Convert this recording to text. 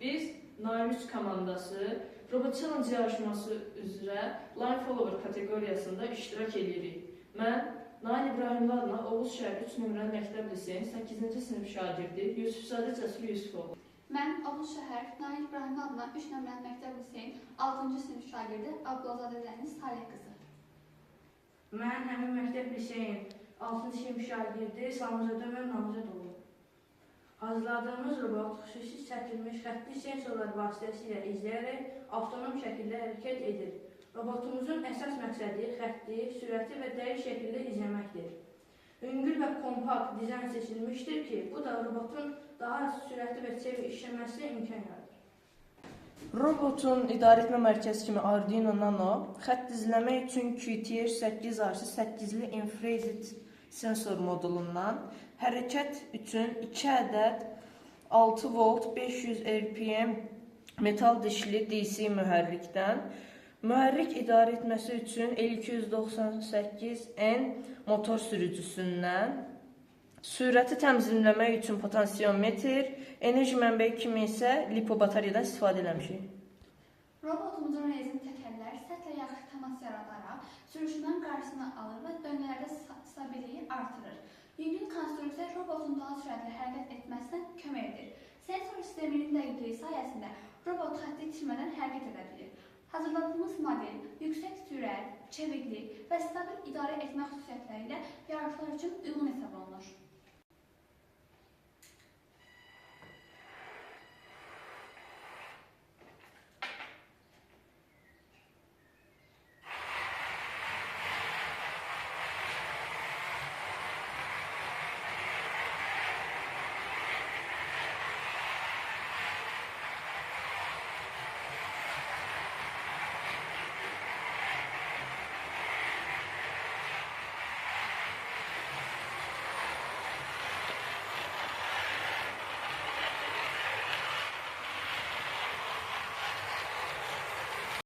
Biz Naim 3 komandası Robot Challenge yarışması üzrə Line Follower kateqoriyasında iştirak edirik. Mən Nail İbrahimli adına Oğuz şəhər 3 nömrəli məktəb liseyin 8-ci sinif şagirdi Yusufzadə Cəsur Yusufoğlu. Mən Oğuz şəhər Nail İbrahimli adına 3 nömrəli məktəb liseyin 6-cı sinif şagirdi Abdulazadə Dəniz Salih qızı. Mən həmin məktəb liseyin 6-cı sinif şagirdi Samzadə Ömər Namizədoğlu. Hazırladığımız robot xüsusi çəkilmiş xətti sensorlar vasitəsilə izləyərək avtonom şəkildə hərəkət edir. Robotumuzun əsas məqsədi xətti, sürəti və dəqiq şəkildə izləməkdir. Yüngül və kompakt dizayn seçilmişdir ki, bu da robotun daha sürətli və çevik işləməsinə imkan yaradır. Robotun idarəetmə mərkəzi kimi Arduino Nano, xətt izləmək üçün QTH8RC 8-li infrared sensor modulundan, hərəkət üçün 2 ədəd 6 volt 500 RPM metal dişli DC mühərrikdən, mühərrik idarə etməsi üçün L298N motor sürücüsündən, sürəti tənzimləmək üçün potansiometr, enerji mənbəyi kimi isə lipo batareyadan istifadə eləmişik. Robotumuzun rezin təkərlər səthlə yaxşı təmas yaradaraq sürüşmənin qarşısını alır və döngələrdə stabilliyi artırır. Yüngül konstruksiya robotun daha sürətli hərəkət etməsinə kömək edir. Sensor sisteminin dəqiqliyi sayəsində robot xətti itirmədən hərəkət edə bilir. Hazırladığımız model yüksək sürət, çeviklik və stabil idarə etmə xüsusiyyətləri ilə yarışlar üçün uyğun hesab olunur.